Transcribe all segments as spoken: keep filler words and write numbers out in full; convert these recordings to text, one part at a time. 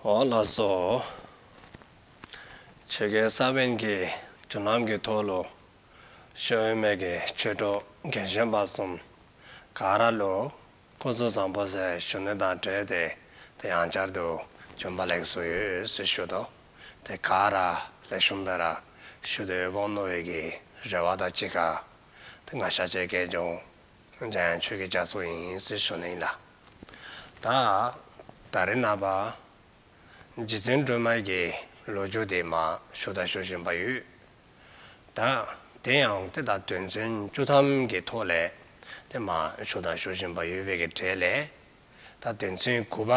འོ་ལགས་སོ། ཆོས་ཀྱི་ས་བོན་གྱི་རྒྱུན་ལམ་གྱི་ཐོག་ལུ་ཤོ་ཡོན་མེ་གི་ཆོས་གྲོགས་རྒན་གཞོན་བར་གསུམ་ག་ར་ལུ་སྐུ་གཟུགས་བཟང་པོ་ཟེར་ཞུ་ནི་དང་འབྲེལ་ཏེ་ཏེ་ཡང་བསྐྱར་དུ་བྱོན་པ་ལེགས་སོ་ཡོད་ཟེར་ཞུ་དོ། ཏེ་ག་ར་ལེགས་ཤོམ་སྦེ་ར་བཞུགས་ཏེ་འོང་མནོ་བའི་གི་རེ་བ་དང་གཅིག་ཁར་ཏེ་ང་ཤཱཀྱའི་དགེ་སློང་འཇམ་དབྱངས་ཆོས་ཀྱི་རྒྱ་མཚོ་ཨིན་ཟེར་ཞུ་ནི་ཨིན་ལགས། ད་ད་རེས་ནངས་པ་རྗེ་བཙུན་སྒྲོལ་མ་གི་ལོ་རྒྱུས་དེ་མར་ཞུ་དང་ཞུ་བཞིན་པ་ཡོད། ད་དེ་ཡང་ཏེ་ད་དོན་ཚན་བཅུ་ཐམ་གྱི་ཐོག་ལས་ཏེ་མར་ཞུ་དང་ཞུ་བཞིན་པ་ཡོད་པའི་གི་གྲས་ལས་ད་དོན་ཚན་དགུ་པ་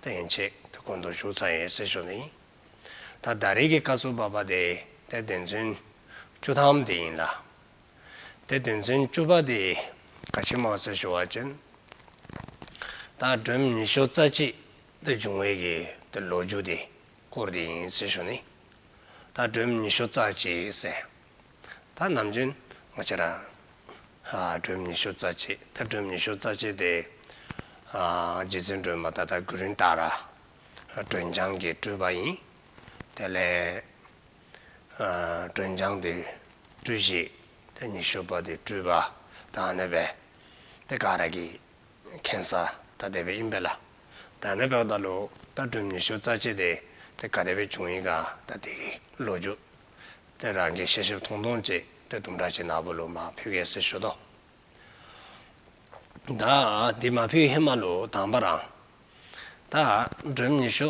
ཏེ་ཡན་ཆད་ཏེ་གོང་དུ་ཞུ་ཚར་ཡི་ཟེར་ཞུ་ནི། ད་ད་རེས་ཀྱི་སྐབས་སུ་བབ་པ་དེ་ཏེ་དོན་ཚན་བཅུ་ཐམ་དེ་ཨིན་ལགས། ཏེ་དོན་ཚན་བཅུ་པ་དེ་ག་ཅི་སྨོ་ཟེར་ཞུ་བ་ཅིན་ད་སྒྲོལ་མ་ཉི་ཤུ་རྩ་གཅིག་ཏེ་བྱུང་བའི་གི་ཏེ་ལོ་རྒྱུས་དེ་སྐོར་དེ་ཨིན་ཟེར་ཞུ་ནི། ད་སྒྲོལ་མ་ཉི་ཤུ་རྩ་གཅིག་ཟེར་ད་ནམ་རྒྱུན་ང་བཅས་ར་ཨ་སྒྲོལ་མ་ཉི་ཤུ་རྩ་གཅིག་ད་སྒྲོལ་མ་ཉི་ཤུ་རྩ་གཅིག་དེ་ཨ་རྗེ་བཙུན་སྒྲོལ་མ་ད་ད་གུ་རུ་ཨིན་ད་ར་སྒྲོལ་ལྗང་གི་སྤྲུལ་པ་ཨིན། དེ་ལས་ཨ་སྒྲོལ་ལྗང་དེ་སྤྲུལ་གཞི་ཏེ་ཉི་ཤུ་པ་དེ་སྤྲུལ་པ་ད་ཨ་ནི་སྦེ་ཏེ་ག་ར་གིས་མཁྱེན་ས་ད་དེ་སྦེ་ཨིན་པས་ལགས། ད་ཨ་ནི་འབདཝ་ད་ལུ་ད་སྒྲོལ་མ་ཉི་ཤུ་རྩ་གཅིག་དེ་ཏེ་ག་དེ་སྦེ་བྱུང་ཡི་ག་ད་དེ་གི་ལོ་རྒྱུས་ཏེ་རང་གིས་ཤེས་ཤེསཔ་མཐོང་མཐོངམ་ཅིག་ཏེ་དུམ་གྲ་ཅིག་ནཱ་བུ་ལུ་མར་ཕུལ་གེ་ཟེར་ཞུ་དོ། ད་འདི་མར་ཕུལ་ཧེ་མ་ལུ་དང་པ་ར་ད་སྒྲོལ་མ་ཉི་ཤུ་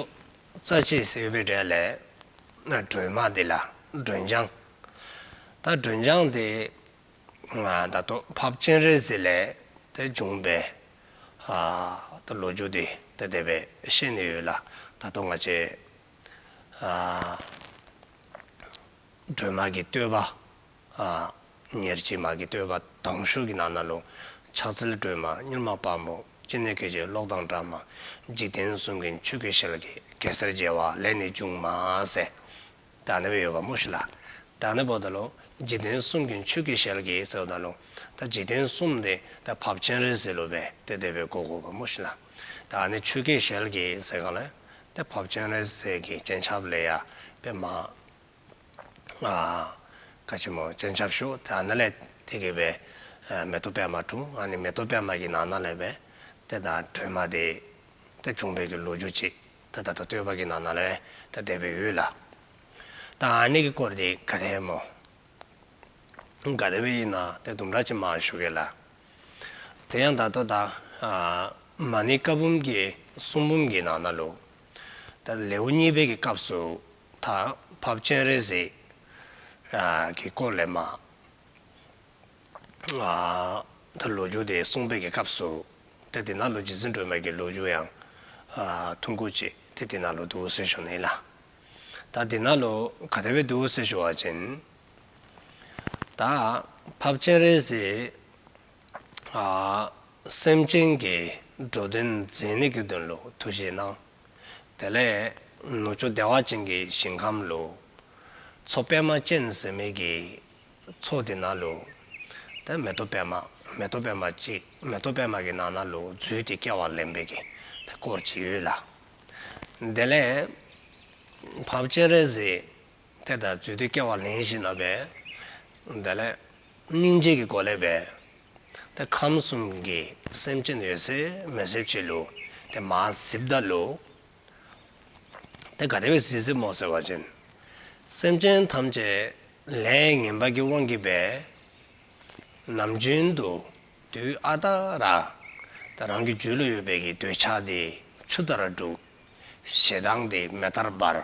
རྩ་གཅིག་ཟེར་བའི་གྲས་ལས་ན་སྒྲོལ་མ་དེ་ལགས་སྒྲོལ་ལྗང་ད་སྒྲོལ་ལྗང་དེ་ང་ད་ལྟོ་འཕགས་པ་སྤྱན་རས་གཟིགས་ལས་ཏེ་བྱུང་བའི་ཨ་ད་ལོ་རྒྱུས་དེ་ཏེ་དེ་སྦེ་བཤད་ནི་ཡོད་ལགས། ད་ལྟོ་ང་བཅས་ཨ་སྒྲོལ་མ་གི་བསྟོད་པ་ཨ་ཉེར་གཅིག་མ་གི་བསྟོད་པ་དང་ཤོས་ཀྱི་ནང་ན་ལུ་ཕྱག་འཚལ་སྒྲོལ་མ་མྱུར་མ་དཔའ་མོ། སྤྱན་ནི་སྐད་ཅིག་གློག་དང་འདྲ་མ། འཇིག་རྟེན་གསུམ་མགོན་ཆུ་སྐྱེས་ཞལ་གྱི། གེ་སར་བྱེ་བ་ལས་ནི་བྱུང་མ་ཟེར། ད་ཨ་ནི་སྦེ་ཡོདཔ་སྨོ་ཤིག་ལགས། ད་ཨ་ནི་འབདཝ་ད་ལུ་འཇིག་རྟེན་གསུམ་མགོན་ཆུ་སྐྱེས་ཞལ་གྱི་ཟེརཝ་ད་ལུ་ད་འཇིག་རྟེན་གསུམ་དེ་ད་འཕགས་པ་སྤྱན་རས་གཟིགས་ལུ་སྦེ་ཏེ་དེ་སྦེ་གོ་དགོཔ་སྨོ་ཤིག་ལགས། ད་ཨ་ནི་ཆུ་སྐྱེས་ཞལ་གྱི་ཟེར་ག་ལས་ད་འཕགས་པ་སྤྱན་རས་གཟིགས་ཀྱི་སྤྱན་ཆབ་ལས་ཡར་སྦེ་མར་ཨ་ག་ཅི་སྨོ་སྤྱན་ཆབ་ཞུ། ད་ཨ་ནཱ་ལས་དེ་གིས་སྦེ་ཨ་མེ་ཏོག་པདྨ་འཁྲུངས། ཨ་ནི་མེ་ཏོག་པདྨ་གི་ནང་ན་ལས་སྦེ་ཏེ་ད་སྒྲོལ་མ་དེ་ཏེ་བྱུང་བའི་གི་ལོ་རྒྱུས་ཅིག་ཏེ་ད་ལྟོ་བསྟོད་པ་གི་ནང་ན་ལས་ཏེ་དེ་སྦེ་ཡོད་ལགས། ད་ཨ་ནི་གི་སྐོར་དེ་ག་དེ་སྨོ་ག་དེ་སྦེ་ཨིན་ན་ཏེ་དུམ་གྲ་ཅིག་མར་ཞུ་གེ་ལགས། དེ་ཡང་ད་ལྟོ་ད་ཨ་མ་ཎི་བཀའ་འབུམ་གྱི་གསུང་འབུམ་གྱི་ནང་ན་ལུ་ད་ལེའུ་གཉིས་པའི་གི་སྐབས་སུ་ད་འཕགས་པ་སྤྱན་རས་གཟིགས་ཨ་གི་སྐོར་ལས་མར་ཨ་ད་ལོ་རྒྱུས་དེ་གསུངས་པའི་གི་སྐབས་སུ་ཏེ་དེ་ནང་ལུ་རྗེ་བཙུན་སྒྲོལ་མ་གི་ལོ་རྒྱུས་ཡང་ཨ་ཐུང་ཀུ་ཅིག་ཏེ་དེ་ནང་ལུ་འདུག་ཟེར་ཞུ་ནི་ལགས། ད་དེ་ནང་ལུ་ག་དེ་སྦེ་འདུག་ཟེར་ཞུ་བ་ཅིན་ད་འཕགས་པ་སྤྱན་རས་གཟིགས་ཨ་སེམས་ཅན་གྱི་འགྲོ་དོན་མཛད་ནི་གི་དོན་ལུ་ཐུགས་བཞེད་གནང་། དེ་ལས་ནུབ་ཕྱོགས་བདེ་བ་ཅན་གྱི་ཞིང་ཁམས་ལུ་མཚོ་པདྨ་ཅན་ཟེར་མི་གི་མཚོ་དེ་ནང་ལུ་ད་མེ་ཏོག་པདྨ་མེ་ཏོག་པདྨ་ཅིག་མེ་ཏོག་པདྨ་གི་ནང་ན་ལུ་འཛུལ་ཏེ་སྐྱེ་བ་ལེན་པའི་གི་ད་སྐོར་ཅིག་ཡོད་ལགས། དེ་ལས་འཕགས་པ་སྤྱན་རས་གཟིགས་ཏེ་ད་འཛུལ་ཏེ་སྐྱེ་བ་ལེན་ཞིནམ་ལས་སྦེ་དེ་ལས་སྙིང་རྗེ་གི་སྒོ་ལས་སྦེ་ཏེ་ཁམས་གསུམ་གྱི་སེམས་ཅན་ཡོད་ཚད་མེད་ཚད་ཅིག་ལུ་ཏེ་མར་གཟིགསཔ་ད་ལུ་ཏེ་ག་དེ་སྦེ་གཟིགས་གཟིགསཔ་སྨོ་ཟེར་བ་ཅིན་སེམས་ཅན་ཐམས་ཅད་ལས་ངན་པ་གི་དབང་གིས་སྦེ་ནམ་རྒྱུན་དུ་དུས་ཨ་རྟག་ར་ད་རང་གི་རྒྱུད་ལུ་ཡོད་པའི་གི་འདོད་ཆགས་དེ་ཆུ་ལྟར་འཁྲུགས། ཞེ་སྡང་དེ་མེ་ལྟར་འབར།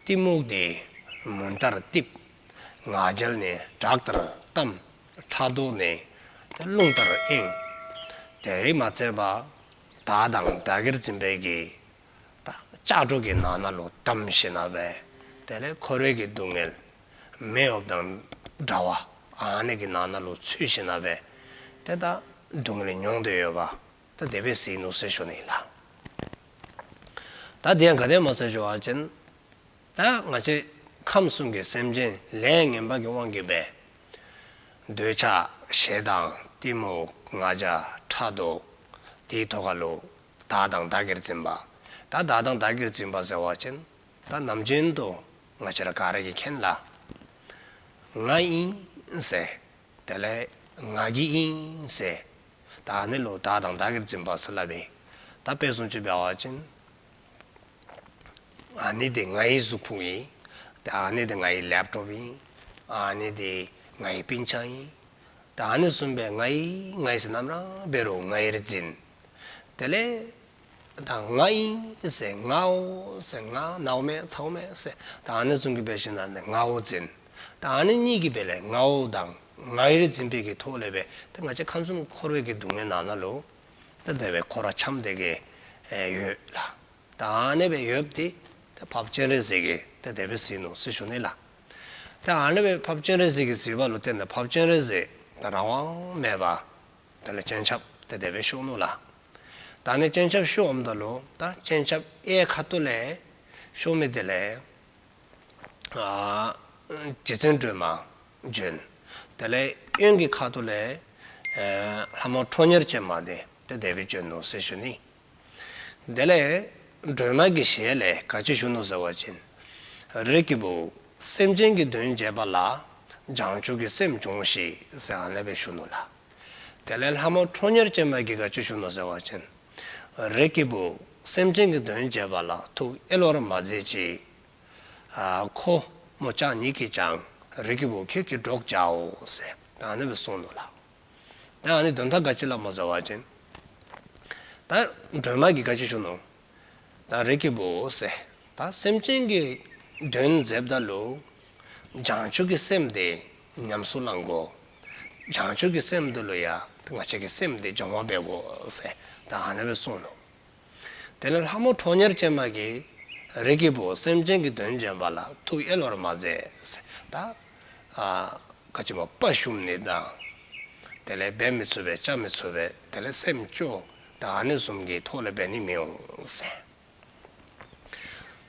གཏི་མུག་དེ་མུན་ལྟར་གཏིབས། ང་རྒྱལ་ནི་བྲག་ལྟར་གཏམས། ཕྲག་དོག་ནི་རླུང་ལྟར་གཡེངས། དེ་མ་ཚད་པར་བདག་དང་བདག་གིར་འཛིན་པའི་གི་ད་ལྕགས་སྒྲོག་གི་ནང་ན་ལུ་བསྡམས་ཞིནམ་ལས་སྦེ་དེ་ལས་འཁོར་བའི་གི་སྡུག་བསྔལ་མེ་འོབས་དང་འདྲ་བ་ཨ་ནི་གི་ནང་ན་ལུ་ཚུད་ཞིནམ་ལས་སྦེ་ཏེ་ད་སྡུག་བསྔལ་མྱོང་སྟེ་ཡོདཔ་ད་དེ་སྦེ་གཟིགས་ནུག་ཟེར་ཞུ་ནི་ལགས། ད་དེ་ཡང་ག་དེ་སྨོ་ཟེར་ཞུ་བ་ཅིན་ད་ང་བཅས་ཁམས་གསུམ་གྱི་སེམས་ཅན་ལས་ངན་པ་གི་དབང་གིས་སྦེ་འདོད་ཆགས་ཞེ་སྡང་གཏི་མུག་ང་རྒྱལ་ཕྲག་དོག་དེའི་ཐོག་ཁ་ལུ་བདག་དང་བདག་གིར་འཛིན་པ། ད་བདག་དང་བདག་གིར་འཛིན་པ་ཟེར་བ་ཅིན་ད་ནམ་རྒྱུན་དུ་ང་བཅས་ར་ག་ར་གིས་མཁྱེན་ལགས། ང་ཨིན་ཟེར། དེ་ལས་ང་གི་ཨིན་ཟེར། ད་ཨ་ནི་ལུ་བདག་དང་བདག་གིར་འཛིན་པ་ཟེར་སླབ་ཨིན། ད་དཔེ་བཟུམ་ཅིག་འབད་བ་ཅིན་ཨ་ནི་འདི་ང་ཡི་གཟུགས་ཕུང་ཨིན། ད་ཨ་ནི་འདི་ང་ཡི་ལེབ་ཊོབ་ཨིན། ཨ་ནི་འདི་ང་ཡི་པིན་ཆ་ཨིན། ད་ཨ་ནི་བཟུམ་སྦེ་ང་ཡི་ང་ཡི་ཟེར་ནམ་ར་འབད་རུང་ང་ཡིར་འཛིན། དེ་ལས་ད་ང་ཨིན་ཟེར་ངའོ་ཟེར་ང་ནཝ་མས་ཚཝ་མས་ཟེར་ད་ཨ་ནི་བཟུམ་གྱི་འབད་ཞིནམ་ལས་ངའོ་འཛིན། ད་ཨ་ནི་གཉིས་ཀྱིས་འབད་ལས་ངའོ་དང་ང་ཡིར་འཛིན་པའི་གི་ཐོག་ལས་འབད་ཏེ་ང་བཅས་ཁམས་གསུམ་འཁོར་བའི་གི་སྡུག་བསྔལ་ནང་ན་ལུ་ད་དེ་སྦེ་འཁོར་བ་འཁྱམས་ཏེ་གི་ཡོད་ལགས། ད་ཨ་ནི་སྦེ་ཡོདཔ་འདི་ད་འཕགས་པ་སྤྱན་རས་གཟིགས་ཀྱིས་ད་དེ་སྦེ་གཟིགས་ནུག་ཟེར་ཞུ་ནི་ལགས། ད་ཨ་ནི་སྦེ་འཕགས་པ་སྤྱན་རས་གཟིགས་ཀྱིས་གཟིགས་པ་ལུ་བརྟེན་ཏེ་འཕགས་པ་སྤྱན་རས་གཟིགས་ད་རང་དབང་མེད་པར་དེ་ལས་སྤྱན་ཆབ་ད་དེ་སྦེ་ཤོར་ནུག་ལགས། ད་ཨ་ནི་སྤྱན་ཆབ་ཤོརཝ་ད་ལུ་ད་སྤྱན་ཆབ་གཡས་ཁ་ཐུག་ལས་ཤོར་མི་དེ་ལས་ཨ་རྗེ་བཙུན་སྒྲོལ་མ་བྱོན། དེ་ལས་གཡོན་གྱི་ཁ་ཐུག་ལས་ཨ་ལྷ་མོ་ཁྲོ་གཉེར་ཅན་མ་དེ་ད་དེ་སྦེ་བྱོན་ནུག་ཟེར་ཞུ་ནི། དེ་ལས་སྒྲོལ་མ་གི་ཞལ་ལས་ག་ཅི་ཞུ་ནུག་ཟེར་བ་ཅིན། རིགས་ཀྱི་བུ། སེམས་ཅན་གྱི་དོན་བྱེད་པ་ལ། བྱང་ཆུབ་ཀྱི་སེམས་སྦྱོངས་ཤིག་ཟེར་ཨ་ནི་སྦེ་ཞུ་ནུག་ལགས། དེ་ལས་ལྷ་མོ་ཁྲོ་གཉེར་ཅན་མ་གིས་ག་ཅི་ཞུ་ནུག་ཟེར་བ་ཅིན། རིགས་ཀྱི་བུ། སེམས་ཅན་གྱི་དོན་བྱེད་པ་ལ། ཐུགས་གཡེལ་བར་མ་མཛད་ཅིག། ཨ་ཁོ་མོ་ཅག་ཉིད་ཀྱིས་ཀྱང་། རིགས་ཀྱི་བུ་ཁྱོད་ཀྱིས་གྲོགས་བྱའོ་ཟེར་ད་ཨ་ནི་སྦེ་གསུངས་ནུག་ལགས། ད་ཨ་ནི་དོན་དག་ག་ཅི་སླབ་སྨོ་ཟེར་བ་ཅིན། ད་སྒྲོལ་མ་གིས་ག་ཅི་ཞུ་ནུག། ད་རིགས་ཀྱི་བུ་ཟེར། ད་སེམས་ཅན་གྱི་དོན་མཛདཔ་ད་ལུ། བྱང་ཆུབ་ཀྱི་སེམས་དེ་ཉམས་སུ་བླང་དགོ། བྱང་ཆུབ་ཀྱི་སེམས་དེ་ལུ་ཡང་ང་བཅས་ཀྱི་སེམས་དེ་སྦྱོང་བ་འབད་དགོ་ཟེར་ད་ཨ་ནི་སྦེ་གསུངས་ནུག། དེ་ལས་ལྷ་མོ་ཁྲོ་གཉེར་ཅན་མ་གིས་རིགས་ཀྱི་བུ་སེམས་ཅན་གྱི་དོན་བྱེད་པ་ལ་ཐུགས་གཡེལ་བར་མ་མཛད་ཟེར་ད་ཨ་ག་ཅི་སྨོ་དཔའ་ཞུམ་ནི་དང་། དེ་ལས་འབད་མི་ཚུགས་པས་བཅའ་མི་ཚུགས་པས་དེ་ལས་སེམས་སྐྱོ་ད་ཨ་ནི་བཟུམ་གྱི་ཐོག་ལས་འབད་ནི་མི་འོང་ཟེར།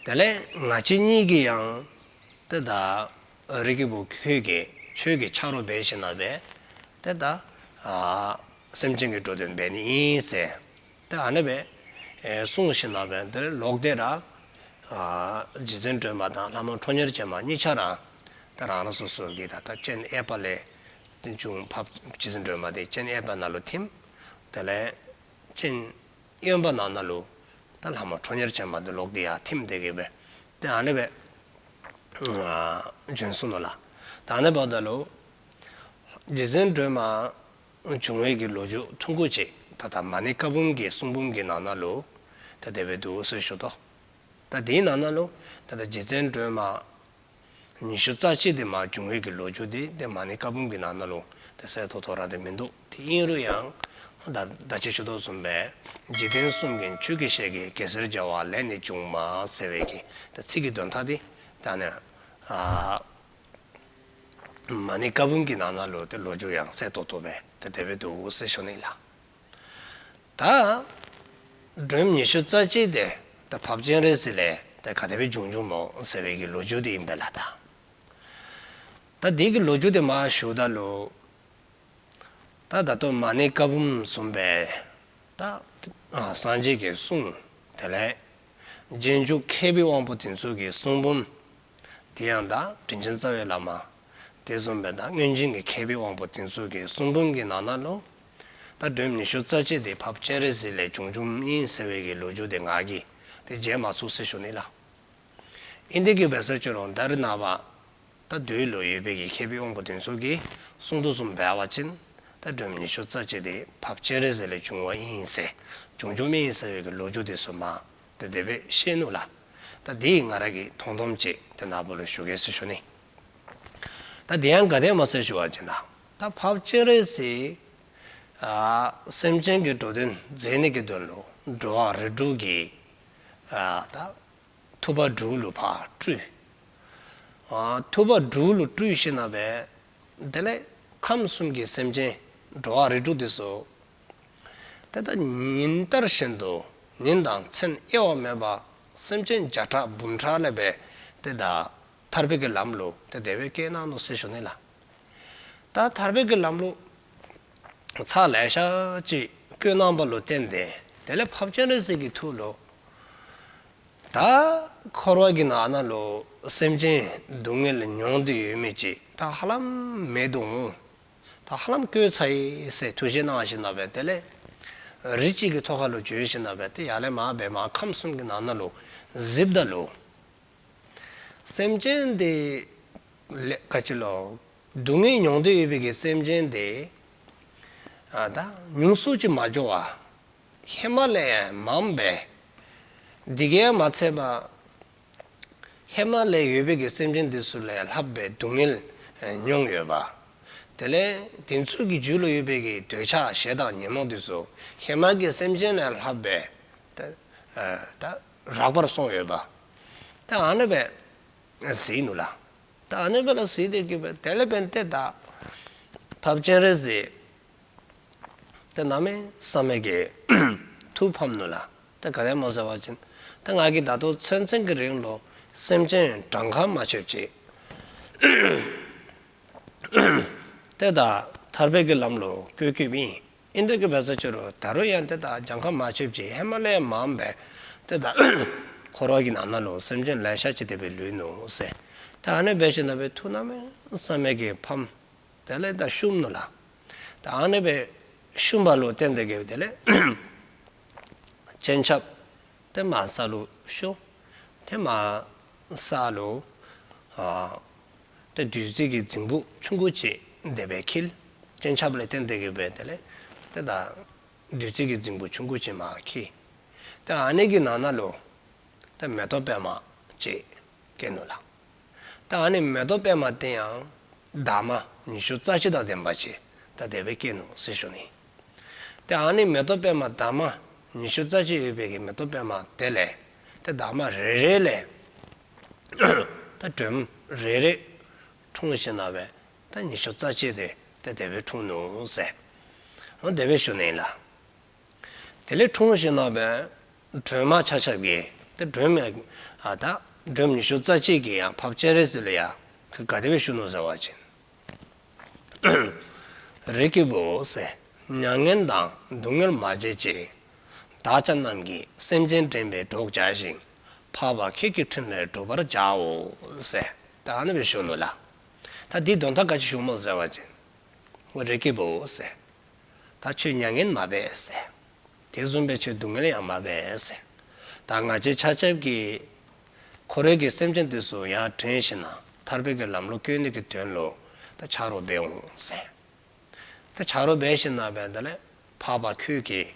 དེ་ལས་ང་བཅས་གཉིས་ཀྱིས་ཡང་ཏེ་ད་རིགས་ཀྱི་བུ་ཁྱོད་ཀྱིས་ཁྱོད་ཀྱི་ཆ་རོགས་འབད་ཞིནམ་ལས་ཏེ་ད་ཨ་སེམས་ཅན་གྱི་འགྲོ་དོན་འབད་ནི་ཨིན་ཟེར། ཏེ་ཨ་ནི་སྦེ་ཨེ་གསུངས་ཞིནམ་ལས་ཏེ་ལོག་སྟེ་ར་ཨ་རྗེ་བཙུན་སྒྲོལ་མ་དང་ལྷ་མོ་ཁྲོ་གཉེར་ཅན་མ་གཉིས་ཆ་ར་ཏེ་རང་རང་སོ་སོ་གི་ད་ད་སྤྱན་གཡས་པ་ལས་ཏེ་བྱུང་འཕགས་རྗེ་བཙུན་སྒྲོལ་མ་དེ་སྤྱན་གཡས་པ་ནང་ལུ་ཐིམ། དེ་ལས་སྤྱན་གཡོན་པ་ནང་ན་ལུ་ད་ལྷ་མོ་ཁྲོ་གཉེར་ཅན་མ་དེ་ལོག་སྟེ་ཡར་ཐིམ་སྟེ་གི་སྦེ་ཏེ་ཨ་ནི་སྦེ་ཨ་བྱོན་སོ་ནུག་ལགས། ད་ཨ་ནི་འབདཝ་ད་ལུ་རྗེ་བཙུན་སྒྲོལ་མ་བྱུང་བའི་གི་ལོ་རྒྱུས་ཐུང་ཀུ་ཅིག་ད་ད་མ་ཎི་བཀའ་འབུམ་གྱི་གསུང་འབུམ་གྱི་ནང་ན་ལུ་ད་དེ་སྦེ་འདུག་ཟེར་ཞུ་དོ། ད་དེའི་ནང་ན་ལུ་ད་ད་རྗེ་བཙུན་སྒྲོལ་མ་ཉི་ཤུ་རྩ་གཅིག་དེ་མར་བྱུང་བའི་གི་ལོ་རྒྱུས་དེ་ཏེ་མ་ཎི་བཀའ་འབུམ་གྱི་ནང་ན་ལུ་ཏེ་གསལ་ཏོག་ཏོ་ར་ཏེ་མིན་འདུག། དེ་ཨིན་རུང་ཡང་ད་ད་ཅི་ཞུ་དོ་བཟུམ་སྦེ་འཇིག་རྟེན་གསུམ་མགོན་ཆུ་སྐྱེས་ཞལ་གྱི། གེ་སར་བྱེ་བ་ལས་ནི་བྱུང་མ་ཟེར་བའི་གི་ད་ཚིག་གི་དོན་དག་དེ་ད་ནི་ཨ་མ་ཎི་བཀའ་འབུམ་གྱི་ནང་ན་ལུ་ཏེ་ལོ་རྒྱུས་ཡང་གསལ་ཏོག་ཏོ་སྦེ་ཏེ་དེ་སྦེ་འདུག་ཟེར་ཞུ་ནི་ལགས། ད་སྒྲོལ་མ་ཉི་ཤུ་རྩ་གཅིག་དེ་ད་འཕགས་པ་སྤྱན་རས་གཟིགས་ལས་ད་ག་དེ་སྦེ་བྱུང་བྱུངམ་སྨོ་ཟེར་བའི་གི་ལོ་རྒྱུས་དེ་ཨིན་པས་ལགས། ད་ད་དེ་གི་ལོ་རྒྱུས་དེ་མར་ཞུཝ་ད་ལུ་ད་ད་ལྟོ་མ་ཎི་བཀའ་འབུམ་བཟུམ་སྦེ་ད་ཨ་སངས་རྒྱས་ཀྱི་གསུང་དེ་ལས་རྗེས་འཇུག་མཁས་པའི་དབང་པོ་དེ་ཚུ་གི་གསུང་འབུམ། དེ་ཡང་ད་དྲིན་ཅན་རྩ་བའི་བླ་མ། དེ་བཟུམ་སྦེ་ད་སྔོན་བྱོན་གྱི་མཁས་པའི་དབང་པོ་དེ་ཚུ་གི་གསུང་འབུམ་གྱི་ནང་ན་ལུ་ད་སྒྲོལ་མ་ཉི་ཤུ་རྩ་གཅིག་དེ་འཕགས་པ་སྤྱན་རས་གཟིགས་ལས་བྱུང་བྱུངམ་ཨིན་ཟེར་བའི་གི་ལོ་རྒྱུས་དེ་ང་གིས་ཏེ་བརྗེད་མ་ཚུགས་ཟེར་ཞུ་ནི་ལགས། ཨིན་དེ་གི་སྦེ་ཟེར་ཅི་རུང་ད་རེས་ནངས་པ་ད་དུས་ལུ་ཡོད་པའི་གི་མཁས་པའི་དབང་པོ་དེ་ཚུ་གིས་གསུང་དོ་བཟུམ་འབད་བ་ཅིན་ད་སྒྲོལ་མ་ཉི་ཤུ་རྩ་གཅིག་དེ་འཕགས་པ་སྤྱན་རས་གཟིགས་ལས་བྱུང་བ་ཨིན་ཟེར་བྱུང་བྱུངམ་ཨིན་ཟེར་བའི་གི་ལོ་རྒྱུས་དེ་ཚུ་མར་ཏེ་དེ་སྦེ་བཤད་ནུག་ལགས། ད་དེ་ང་ར་གིས་མཐོང་མཐོངམ་ཅིག་ཏེ་ནཱ་བུ་ལུ་ཞུ་གེ་ཟེར་ཞུ་ནི། ད་དེ་ཡང་ག་དེ་སྨོ་ཟེར་ཞུ་བ་ཅིན་ད་འཕགས་པ་སྤྱན་རས་གཟིགས་ཨ་སེམས་ཅན་གྱི་འགྲོ་དོན་མཛད་ནི་གི་དོན་ལུ་འགྲོ་བ་རིགས་དྲུག་གི་ཨ་ད་ཐུབ་པ་དྲུག་ལུ་ཕར་སྤྲུལ། ཨ་ཐུབ་པ་དྲུག་ལུ་སྤྲུལ་ཞིནམ་ལས་དེ་ལས་ཁམས་གསུམ་གྱི་སེམས་ཅན་འགྲོ་བ་རིགས་དྲུག་དེ་ཚུ་ཏེ་ད་ཉིན་ལྟར་བཞིན་དུ་ཉིན་དང་མཚན་དབྱེ་བ་མེད་པར་སེམས་ཅན་བརྒྱ་ཕྲག་འབུམ་ཕྲག་ལས་འབད་དེ་ད་ཐར་པའི་གི་ལམ་ལུ་ཏེ་དེ་སྦེ་བསྐྱལ་གནང་ནུག་ཟེར་ཞུ་ནི་ལགས། ད་ཐར་པའི་གི་ལམ་ལུ་ཚར་ལེ་ཤ་ཅིག་བཀོད་གནང་བ་ལུ་བརྟེན་ཏེ་དེ་ལས་འཕགས་པ་སྤྱན་རས་གཟིགས་ཀྱི་ཐུགས་ལུ་ ད་འཁོར་བ་གི་ནང་ན་ལུ་སེམས་ཅན་སྡུག་བསྔལ་མྱོང་སྟེ་ཡོད་མི་ཅིག་ད་ཧ་ལམ་མེད་དོ་འོང་། ད་ཧ་ལམ་བཀོད་ཚར་ཡི་ཟེར་ཐུགས་བཞེད་གནང་ཞིནམ་ལས་དེ་ལས་རི་གཅིག་གི་ཐོག་ཁ་ལུ་བྱོན་ཞིནམ་ལས་དེ་ཡར་ལས་མར་འབད་མར་ཁམས་གསུམ་གྱི་ནང་ན་ལུ་གཟིགསཔ་ད་ལུ། སེམས་ཅན་དེ་ལས་ག་ཅི་ལོ། སྡུག་བསྔལ་མྱོང་སྟེ་ཡོད་པའི་གི་སེམས་ཅན་དེ། ཨ་ད་ཉུང་སུ་ཅིག་མ་འགྱོ་བར། ཧེ་མ་ལས་མངམ་སྦེ། དེ་གིས་མ་ཚད་པར། ཧེ་མ་ལས་ཡོད་པའི་གི་སེམས་ཅན་དེ་ཚུ་ལས་ལྷག་པའི་སྡུག་བསྔལ་མྱོང་ཡོདཔ། དེ་ལས་དེ་ཚུ་གི་རྒྱུད་ལུ་ཡོད་པའི་གི་འདོད་ཆགས་ཞེ་སྡང་ཉོན་མོངས་དེ་ཚུ་ཧེ་མ་གི་སེམས་ཅན་ལས་ལྷག་པའི་ད་ཨ་ད་རགས་པར་སོང་ཡོདཔ། ད་ཨ་ནི་སྦེ་གཟིགས་ནུག་ལགས། ད་ཨ་ནི་སྦེ་ལགས་གཟིགས་ཏེ་གི་སྦེ་དེ་ལས་འབདན་ཏེ་ད་འཕགས་པ་སྤྱན་རས་གཟིགས་ཏེ་གནམ་མེད་ས་མེད་ཀྱི་ཐུགས་ཕམ་ནུག་ལགས། ཏེ་ག་དེ་སྨོ་ཟེར་བ་ཅིན་ཏེ་ང་གིས་ད་ལྟོ་ཚུན་ཚོད་ཀྱི་རིང་ལུ་སེམས་ཅན་གྱངས་ཁ་མ་ཆོདཔ་ཅིག་ཏེ་ད་ཐར་པའི་གི་ལམ་ལུ་བཀོད་བཀོདཔ་ཨིན། ཨིན་དེ་གི་འབད་ས་ཅིག་རུང་ད་རུང་ཡང་ཏེ་ད་གྱངས་ཁ་མ་ཆོདཔ་ཅིག་ཧེ་མ་ལས་མངམ་སྦེ་ཏེ་ད་འཁོར་བ་གི་ནང་ན་ལུ་སེམས་ཅན་ལེ་ཤ་ཅིག་དེ་སྦེ་ལུས་ནུག་ཟེར། ད་ཨ་ནི་འབད་ཞིནམ་ལས་ཐུགས་གནམ་མེད་ས་མེད་ཀྱི་ཕམ། དེ་ལས་ད་བཤུམ་ནུག་ལགས། ད་ཨ་ནི་སྦེ་བཤུམ་པ་ལུ་བརྟེན་ཏེ་གི་སྦེ་དེ་ལས་སྤྱན་ཆབ་ཏེ་མར་ས་ལུ་ཤོར། ཏེ་མར་ས་ལུ་ཨ་ཏེ་བདུད་རྩི་གི་རྫིང་བུ་ཆུང་ཀུ་ཅིག་དེ་སྦེ་འཁྱིལ། སྤྱན་ཆབ་ལས་བརྟེན་ཏེ་གི་སྦེ་དེ་ལས་ཏེ་ད་བདུད་རྩི་གི་རྫིང་བུ་ཆུང་ཀུ་ཅིག་མར་འཁྱིལ། ཏེ་ཨ་ནི་གི་ནང་ན་ལུ་ཏེ་མེ་ཏོག་པདྨ་ཅིག་སྐྱེས་ནུག་ལགས། ད་ཨ་ནི་མེ་ཏོག་པདྨ་དེ་ཡང་འདབ་མ་ཉི་ཤུ་རྩ་གཅིག་དང་ལྡན་པ་ཅིག་ད་དེ་སྦེ་སྐྱེས་ནུག་ཟེར་ཞུ་ནི། ཏེ་ཨ་ནི་མེ་ཏོག་པདྨ་འདབ་མ་ཉི་ཤུ་རྩ་གཅིག་ཡོད་པའི་གི་མེ་ཏོག་པདྨ་དེ་ལས་ཏེ་འདབ་མ་རེ་རེ་ལས་ད་སྒྲོལམ་རེ་རེ་འཁྲུངས་ཞིནམ་ལས་ད་ཉི་ཤུ་རྩ་གཅིག་དེ་ད་དེ་སྦེ་འཁྲུངས་ནུག་ཟེར། འོ་དེ་སྦེ་ཞུ་ནི་ལགས། དེ་ལས་འཁྲུངས་ཞིནམ་ལས་སྒྲོལ་མ་ཆ་ཁྱབ་ཀྱིས་ཏེ་སྒྲོལམ་ཡང་ཨ་ད་སྒྲོལམ་ཉི་ཤུ་རྩ་གཅིག་གིས་ཡང་འཕགས་པ་སྤྱན་རས་གཟིགས་ལུ་ཡང་ག་དེ་སྦེ་ཞུ་ནུག་ཟེར་བ་ཅིན། རིགས་ཀྱི་བུ་ཟེར། མྱ་ངན་དང་སྡུག་བསྔལ་མ་བྱེད་ཅིག། བདག་ཅག་རྣམས་ཀྱིས་སེམས་ཅན་འདྲེན་པའི་གྲོགས་བྱ་ཞིང་། འཕགས་པ་ཁྱེད་ཀྱི་ཕྲིན་ལས་སྒྲུབ་པར་བྱའོ་ཟེར། ད་ཨ་ནི་སྦེ་ཞུ་ནུག་ལགས། ད་དེའི་དོན་དག་ག་ཅི་ཞུཝ་སྨོ་ཟེར་བ་ཅིན། རིགས་ཀྱི་བུ་ཟེར། ད་ཁྱོད་མྱ་ངན་མ་འབད་ཟེར། དེ་བཟུམ་སྦེ་ཁྱོད་སྡུག་བསྔལ་ཡང་མ་འབད་ཟེར། ད་ང་བཅས་ཆ་ཁྱབ་ཀྱིས་འཁོར་བའི་གི་སེམས་ཅན་དེ་ཚུ་ཡར་འདྲེན་ཞིནམ་ལས་ཐར་པའི་གི་ལམ་ལུ་བཀོད་ནི་གི་དོན་ལུ་ད་ཆ་རོགས་འབད་འོང་ཟེར། ད་ཆ་རོགས་འབད་ཞིནམ་ལས་འབདན་དེ་ལས་འཕགས་པ་ཁྱོད་ཀྱིས་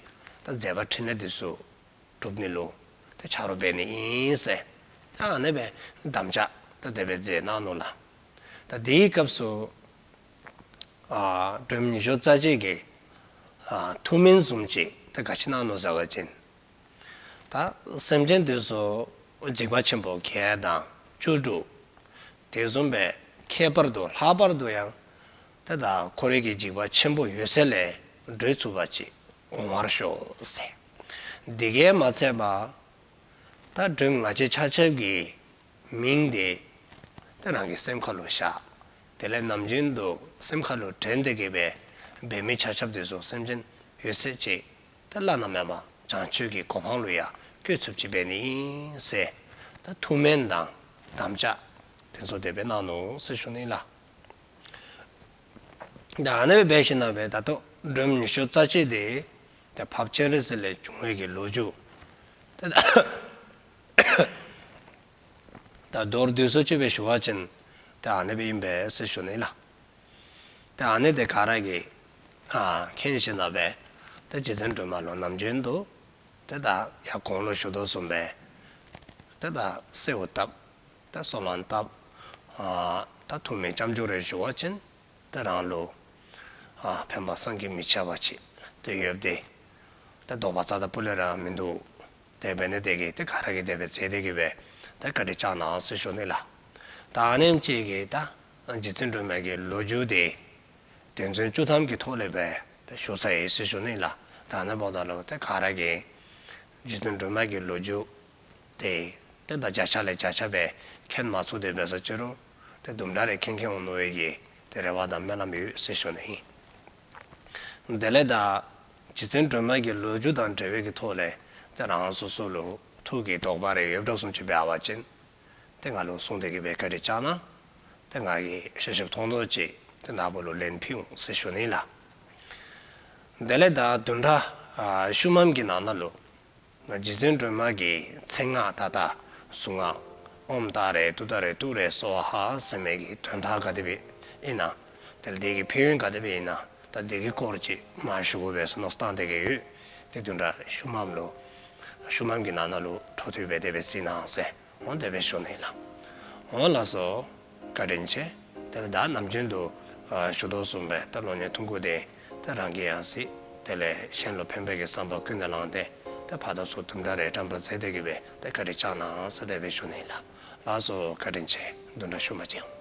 ད་མཛད་པ་འཕྲིན་ལས་དེ་ཚུ་སྒྲུབ་ནི་ལུ་ད་ཆ་རོགས་འབད་ནི་ཨིན་ཟེར། ད་ཨ་ནི་སྦེ་དམ་བཅའ་ད་དེ་སྦེ་མཛད་གནང་ནུག་ལགས། ད་དེའི་སྐབས་སུ་ཨ་སྒྲོལམ་ཉི་ཤུ་རྩ་གཅིག་གིས་ཨ་ཐུགས་སྨོན་བཟུམ་ཅིག་ད་ག་ཅི་གནང་ནུག་ཟེར་བ་ཅིན། ད་སེམས་ཅན་དེ་ཚུ་འཇིགས་པ་ཆེན་པོ་བརྒྱད་དང་བཅུ་དྲུག། དེ་བཟུམ་སྦེ་ཁྱད་པར་དུ་ལྷག་པར་དུ་ཡང་ད་ད་འཁོར་བའི་གི་འཇིགས་པ་ཆེན་པོ་ཡོད་ཚད་ལས་སྒྲོལ་ཚུགས་པ་ཅིག་འོང་བར་ཤོག་ཟེར། དེ་གིས་མ་ཚད་པར་ད་སྒྲོལམ་ང་བཅས་ཆ་ཁྱབ་ཀྱི་མིང་དེ་ད་རང་གི་སེམས་ཁ་ལུ་བཞག། དེ་ལས་ནམ་རྒྱུན་དུ་སེམས་ཁ་ལུ་དྲན་ཏེ་གི་སྦེ་འབད་མི་ཆ་ཁྱབ་དེ་ཚུ་སེམས་ཅན་ཡོད་ཚད་ཅིག་ད་བླ་ན་མེད་པ་བྱང་ཆུབ་ཀྱི་གོ་འཕང་ལུ་ཡང་བཀོད་ཚུགསཔ་ཅིག་འབད་ནི་ཨིན་ཟེར། ད་ཐུགས་སྨོན་དང་དམ་བཅའ་དེ་ཚུ་དེ་སྦེ་གནང་ནུག་ཟེར་ཞུ་ནི་ལགས། ད་ཨ་ནི་སྦེ་འབད་ཞིནམ་ལས་ད་ལྟོ་སྒྲོལམ་ཉི་ཤུ་རྩ་གཅིག་དེ་ད་འཕགས་པ་སྤྱན་རས་གཟིགས་ལས་བྱུང་བའི་གི་ལོ་རྒྱུས་ད་ད་མདོར་བསྡུས་སུ་ཅིག་སྦེ་ཞུ་བ་ཅིན་ད་ཨ་ནི་སྦེ་ཨིན་པས་ཟེར་ཞུ་ནི་ལགས། ད་ཨ་ནི་དེ་ག་ར་གིས་ཨ་མཁྱེན་ཞིནམ་ལས་ད་རྗེ་བཙུན་སྒྲོལ་མ་ལུ་ནམ་རྒྱུན་དུ་ད་ད་ཡར་གོང་ལུ་ཞུ་དོ་བཟུམ་སྦེ་ད་ད་གསོལཝ་བཏབ། ད་གསོལ་བ་བཏབ། ཨ་ད་ཐུགས་སྨོན་སྐྱབས་འཇུག་རེ་ཞུ་བ་ཅིན་ད་རང་ལུ་ཨ་ཕན་པ་བསམ་གྱིས་མི་ཁྱབ་པ་ཅིག་ད་ཡོདཔ་དེ་ད་དོགས་པ་རྩ་དང་སྤུ་ལས་ར་མིན་འདུག། དེ་འབད་ནི་དེ་གིས་ཏེ་ག་ར་གིས་དེ་སྦེ་མཛད་དེ་གི་སྦེ་ཏེ་བཀའ་དྲིན་བསྐྱང་གནང་ཟེར་ཞུ་ནི་ལགས། ད་ཨ་ནེམ་ཅིག་གིས་ད་རྗེ་བཙུན་སྒྲོལ་མ་གི་ལོ་རྒྱུས་དེ་དོན་ཚན་བཅུ་ཐམ་གྱི་ཐོག་ལས་སྦེ་ཏེ་ཞུ་ཚར་ཡི་ཟེར་ཞུ་ནི་ལགས། ད་ཨ་ནི་འབདཝ་ད་ལུ་ཏེ་ག་ར་གིས་རྗེ་བཙུན་སྒྲོལ་མ་གི་ལོ་རྒྱུས་དེ་ཏེ་ད་བརྒྱ་ཆ་ལས་བརྒྱ་ཆ་སྦེ་མཁྱེན་མ་ཚུགས་དེ་འབད་ས་ཅིག་རུང་ཏེ་དུམ་གྲ་རེ་མཁྱེན་མཁྱེན་འོང་ནི་འབད་གི་ཏེ་རེ་བ་དང་སྨོན་ལམ་ཡོད་ཟེར་ཞུ་ནི་ཨིན། དེ་ལས་ད་རྗེ་བཙུན་སྒྲོལ་མ་གི་ལོ་རྒྱུས་དང་འབྲེལ་བའི་གི་ཐོག་ལས་ཏེ་རང་སོ་སོ་ལུ་ ཐུགས་ཀྱི་དོགས་པ་རེ་ཡོདཔ་འདྲཝ་བཟུམ་ཅིག་འབད་བ་ཅིན་ཏེ་ང་ལུ་གསུངས་ཏེ་གི་སྦེ་བཀའ་དྲིན་བསྐྱང་གནང་། ཏེ་ང་གིས་ཤེས་ཤེསཔ་མཐོང་དོ་ཅིག་ཏེ་ནཱ་བུ་ལུ་ལན་ཕུལ་འོང་ཟེར་ཞུ་ནི་ལགས། དེ་ལས་ད་བདུན་ཕྲག་ཨ་ཤུལ་མམ་གྱི་ནང་ན་ལུ་རྗེ་བཙུན་སྒྲོལ་མ་གི་མཚན་སྔགས་ད་ལྟ་གཟུངས་སྔགས་ཨོཾ་ཏཱ་རེ་ཏུཏྟཱ་རེ་ཏུ་རེ་སྭཱ་ཧཱ་ཟེར་མི་གི་དོན་དག་ག་དེ་སྦེ་ཨིན་ན། དེ་ལས་དེ་གི་ཕན་ཡོན་ག་དེ་སྦེ་ཨིན་ན། ད་དེ་གི་སྐོར་ཅིག་མར་ཞུ་དགོ་པས་ཟེར་མནོ་བསམ་བཏང་སྟེ་གི་ཡོད། ཏེ་བདུན་ཕྲག་ཤུལ་མམ་ལུ་ཤུལ་མམ་གྱི་ནང་ན་ལུ་འཕྲོ་མཐུད་སྦེ་དེ་སྦེ་གཟིགས་གནང་ཟེར་འོང་དེ་སྦེ་ཞུ་ནི་ལགས། འོང་ལགས་སོ། བཀའ་དྲིན་ཆེ། དེ་ལས་ད་ནམ་རྒྱུན་དུ་ཨ་ཞུ་དོ་བཟུམ་སྦེ་ད་ལོ་ཉེས་ཐུང་ཀུ་དེ་ད་རང་གིས་ཡང་གཟིགས། དེ་ལས་གཞན་ལུ་ཕན་པའི་གི་བསམ་པ་ཀུན་ནས་བསླངས་ཏེ་ད་ཕར་དང་ཚུར་དུམ་གྲ་རེ་བཀྲམ་པར་མཛད་དེ་གི་སྦེ་ད་བཀའ་དྲིན་བསྐྱང་གནང་ཟེར་དེ་སྦེ་ཞུ་ནི་ལགས། ལགས་སོ། བཀའ་དྲིན་ཆེ། བདུན་ཕྲག་ཤུལ་མ་ཅིག་ཡང་